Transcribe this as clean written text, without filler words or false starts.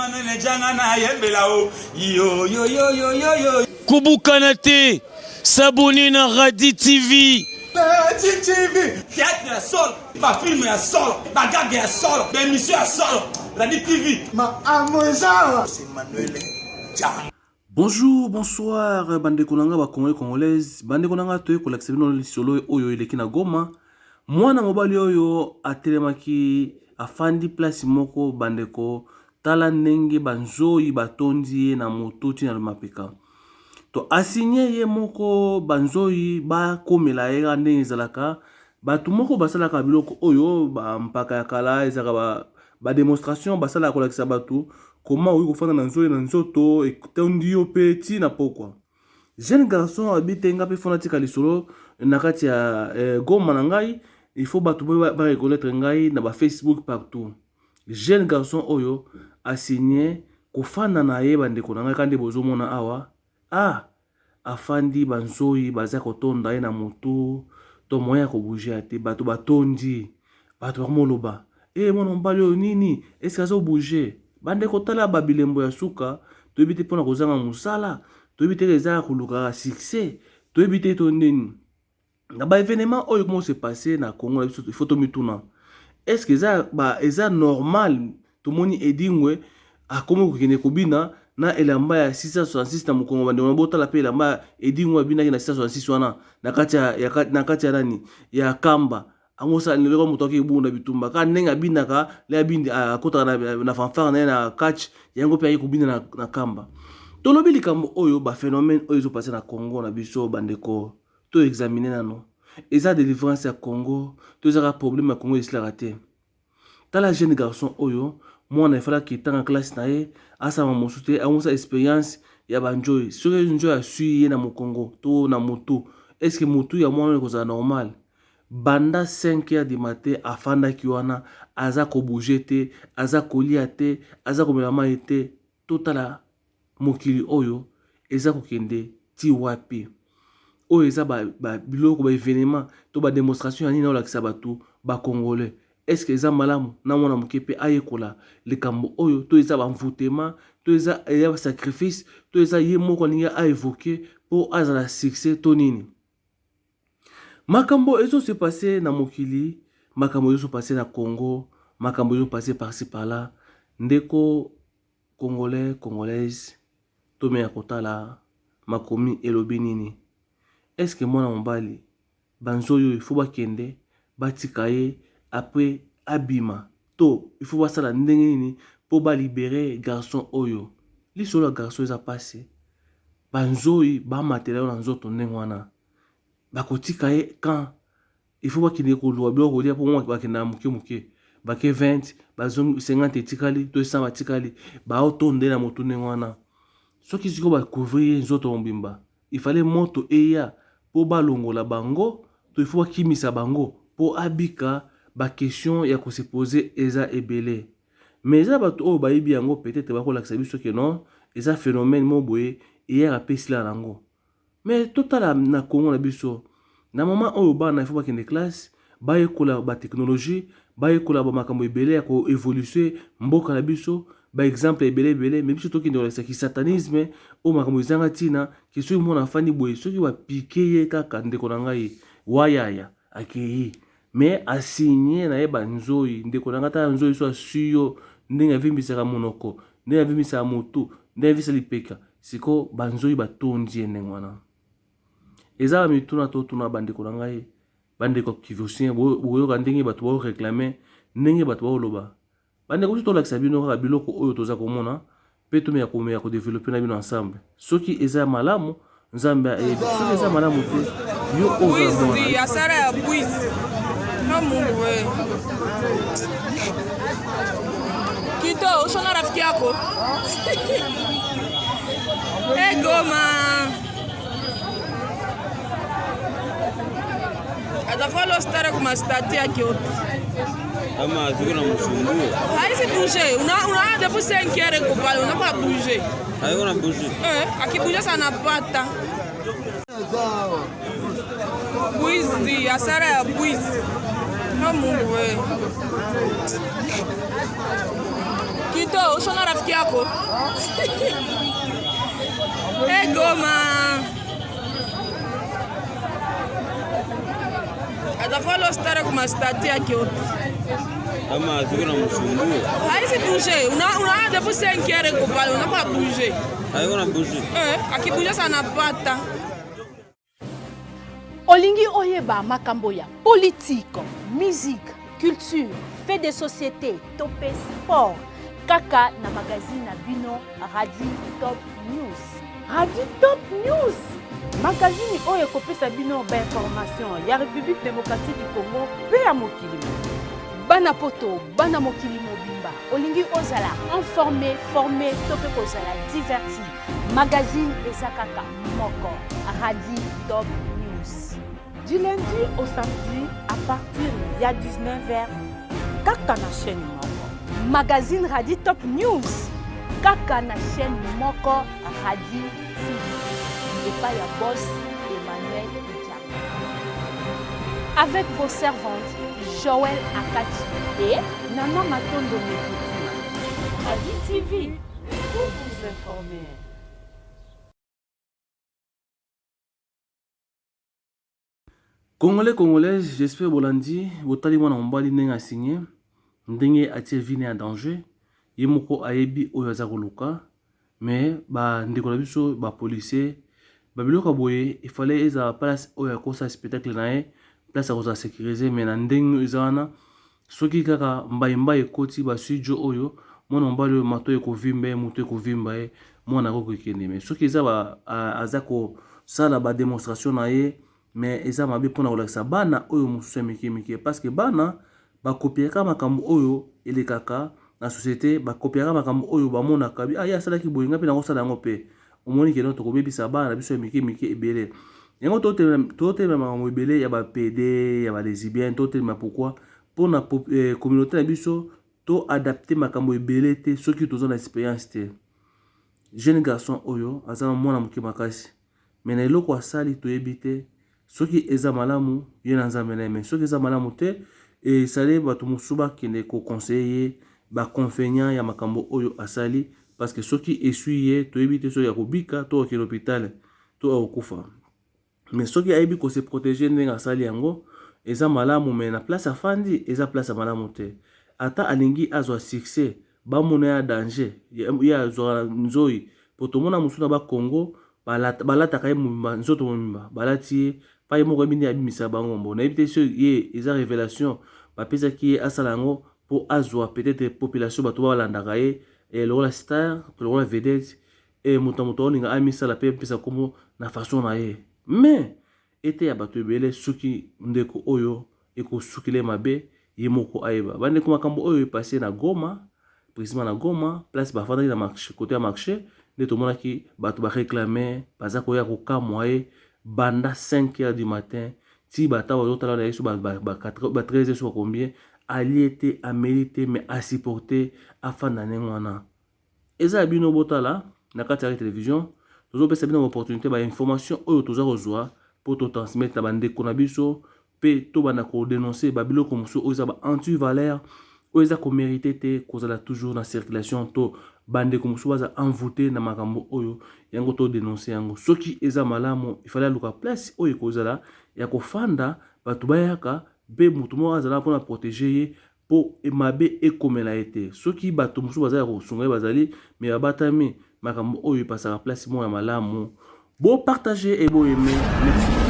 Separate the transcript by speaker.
Speaker 1: Emmanuel Djanga na yembela o yo yo yo yo yo yo.
Speaker 2: Kobukana te, s'abonner na Radi TV.
Speaker 1: Radi TV, théâtre ya solo, ba film ya solo, ba gag ya solo, ba émission ya solo. Radi TV.
Speaker 3: Ma amozawa. C'est Emmanuel Djanga.
Speaker 4: Bonjour, bonsoir, bandeko na nga ba congolais congolaise, bandeko na nga toye kolakisa bino lisolo oyo eleki na Goma. Mwana mobali oyo atelemaki afandi place moko bandeko, tala ndenge banzoyi batondi ye na moto ti na mapeka. To asigne ye moko banzoyi bakomela ye kaka ndenge ezalaka. Bato moko basalaka biloko oyo ba mpaka ya kala ezalaka ba, ba demonstration basalaka kolakisa bato koma okoki kofanda na nzoyi na nzoto etondi yo mpe ti na pokwa. Jeune garçon abi te nga mpe fo natika lisolo na kati ya eh, Goma na ngai, il faut bato ba, ba reconnaître ngai na ba Facebook partout. Jeune garçon oyo asigne kofanda na ye bandeko na ngai kaka nde bozomona awa ah afandi ba nzoyi baza kotonda ye na mutu to moyen ya ko bouger ya te bato batondi bato bakomoloba e eh, mwana mobali oyo nini eske azo bouger bandeko tala ba bilembo ya suka toyebi te mpona kozanga mosala toyebi te eza ya kolukaka succès toyebi te to nini na ba événement oyo comment se passer na Congo na biso il faut tomituna est-ce que eza ba eza normal tomoni Edingwe akomi kokende kobina na elamba ya 666 na mokongo bandeko na botala mpe elamba Edingwe abinaki na 666 wana na kati ya, ya, na kati ya nani ya kamba yango osala lelo moto ake ebunda bitumba kaka ndenge abinaka le abindi akotaka na, na fanfare na ye na catch yango mpe aye kobina na, na kamba tolobi likambo oyo baphénomène oyo ezopase na congo na biso bandeko To examiner nano. Eza delivrance ya Congo to eza kaka problème ya Congo esilaka te. Tala jeune garçon oyo mwana il fallait akitanga classe na ye asala mosusu te akomisa experience ya ba njoyi. Soki njoyi asui ye na mokongo to na mutu est ce que mutu ya mwana oyo ekozala normal? Banda 5 heures du matin afandaki wana aza ko bouger te, aza kolia te, aza komela mayi te. Totala mokili oyo eza kokende ti wapi? Oyo eza ba, ba biloko ba evenement to ba demonstration ya nini olakisa bato ba congolais? Est ce que eza malamu na mwana moke pe ayekola likambo oyo to eza ba envoûtement to eza eza sacrifice to eza ye moko alingi a evoquer po azala succès to nini? Makambo ezo se passer na mokili, makambo ezo se passer na Congo, makambo ezo passer par ci par là. Ndeko Congolais, Congolaise, tomeya kotala makomi elobi nini. Est ce que mwana mobali ba nzoyi oyo il faut bakende batika ye après abima to il faut basala ndenge nini po ba libere garçon oyo? Lisolo ya garçon eza pasi. Ba nzoyi bamatela yo na nzoto ndenge wana bakotika ye quand? Il faut bakende koluka biloko kolia po bakendaka moke moke bake 20 bazongi 50 etikali to 100 batikali baotonda ye na motu ndenge wana. Soki sikoyo ba couvrir ye nzoto mobimba il fallait moto eya po balongola bango to il faut bakimisa bango po abika ba question ya ko se poser eza ebele. Mais eza bato oyo bayebi yango peut-etre bakolakisa biso que non eza phenomène moko boye eyaka pe esilaka nango. Mais totala na Congo na biso na moment oyo bana il faut bakende classe bayekola ba technologie bayekola ba makambo ebele ya ko evoluer mboka na biso ba exemple ebele ebele mais biso tokende kolakisa ki satanisme oyo makambo ezanga ntina ke soki mwana afandi boye soki bapike ye kaka ndeko na ngai wayaya akeyi mais asigne na ye banzoyi ndeko na ngai tala nzoyi so asui yo ndenge avimbisaka monoko ndenge avimbisaka motu ndenge avimbisa lipeka siko banzoyi batondi ye ndenge wana eza ba mituna totuna bandeko na ngai bandeko ya kivosien boyoka ndenge bato baoreklame ndenge bato baoloba Bandeko biso tolakisa bino kaka biloko oyo toza komona pe tomeka komeka ko developper na bino ensemble. Soki eza ya malamu Nzambe ayebi, soki eza malamu te yo oza mwana.
Speaker 5: Asara ya bwizi. Na Mungu we. Kito, ushona rafiki yako? Hey, Goma. Atafollow stara kuma stati yake yote.
Speaker 6: Kama ziko na msumbua.
Speaker 5: Haizi bouger. Una una depuis 5 heures iko pale, unakuwa bouger.
Speaker 6: Haiko na bouger.
Speaker 5: Eh, akibouger sana pata. Bwizi, hasara ya bwizi. Na Mungu we. Vito, ushona rafiki yako. Hey, Goma. Atakuwa star kuma stati yake yote.
Speaker 6: Kama ziko na msumbua.
Speaker 5: Haisi bouger. Una una depuis 5 heures iko pale, unakuwa bouger.
Speaker 6: Haiko na bouger.
Speaker 5: Eh, akibouger sana pata.
Speaker 7: Olingi oyeba makambo ya politique, musique, culture, fait de société to mpe sport kaka na magazine na bino Radi Top News.
Speaker 8: Radi Top News, magazini oyo ekopesa bino bainformation ya République démocratique du Congo mpe ya mokili mobimba.
Speaker 7: Bana poto, bana mokili mobimba, olingi ozala informé, formé to mpe kozala diverti, magazine eza kaka moko, Radi Top News.
Speaker 8: Du lundi au samedi à partir ya 19h kaka na chaîne moko.
Speaker 7: Magazine Radi Top News kaka na chaîne moko Radi TV epai ya boss Emmanuel Ndiaye. Avec vos servantes Joël Akati et
Speaker 8: Nana Matondo Mekuti. Radi TV pour vous informer.
Speaker 4: Congolais congolaise, j'espère bolandi botali mwana mobali ndenge asigne ndenge atie vie na ya danger ye moko ayebi oyo aza koluka mais bandeko na biso bapolicier babiloko ya boye efale ezala place oyo akosala spectacle na ye place akozala sécurise mais na ndenge eza wana soki kaka mbaimbai ekoti basui jo oyo mwana mobali oyo mato ekovimba ye moto ekovimba ye mwana akoki kokende mais soki eza ba, aza kosala bademonstration na ye mais eza mabe mpona kolakisa bana oyo mosusu ya mike mike parce que bana bakopiaka makambo oyo elekaka na société, bakopiaka makambo oyo bamonaka bi ah ye asalaki boye, ngai mpe nakosala yango mpe. Omoni keno tokobebisa bana na biso ya mike mike ebele. Yango totelema makambo ebele ya bapede ya balesbienne, totelema pourquoi? Mpona communauté na biso to adapte makambo ebele te soki toza na expérience te. Jeune garçon oyo aza na mwana moke makasi mais na eloko asali toyebi te soki eza malamu ye na nzambe na ye, mais soki eza malamu te esali bato mosusu bakende koconseille ye baconfaignant ya makambo oyo asali parce que soki esui ye toyebi te soki akobika to akende hôpital to akokufa. Mais soki ayebi kose protéger ndenge asali yango eza malamu, mais na place afandi eza place ya malamu te. Ata alingi azwa succès bamona ya danger ye azwaka nzoi po tomona mosusu na bakongo balataka ye mobimba nzoto mobimba balati ye pa ye moko yebi nde abimisa bango mbo nayebi te soki ye eza révélation bapesaki ye asala yango mpo azwa peut-être population bato balandaka ye lokola star to lokola vedette e moto na moto aolinga amisala mpe apesa nkombo na façon na ye. Mais ete ya bato ebele soki ndeko oyo ekosukile mabe ye moko ayeba. Bandeko, makambo oyo epase na Goma, précisément na Goma place bafandaki na marché, côté ya marché nde tomonaki bato baréclame baza koya kokamwa ye banda 5 heures du matin ti bata bazotala na ye so ba 13 heures so ba combien alie te ameli te mais asupporte afanda ndenge wana. Eza ya bino botala na kati ya télévision, tozopesa bino baopportunité bainformation oyo toza kozwa mpo totransmettre na bandeko na biso mpe tobanda kodénonce babiloko mosusu oyo eza ba anti valeur oyo eza komérite te kozala toujours na circulation to bandeko mosusu baza envoûté na makambo oyo yango todénonce yango. Soki eza malamu ifale aluka place oyo ekozala ya kofanda bato bayaka mpe motu moko azala mpona protéger ye mpo mabe ekomela ye te. Soki bato mosusu baza ya kosunga ye bazali me babatami makambo oyo epasaka place moko ya malamu. Bopartage e boyeme. Merci.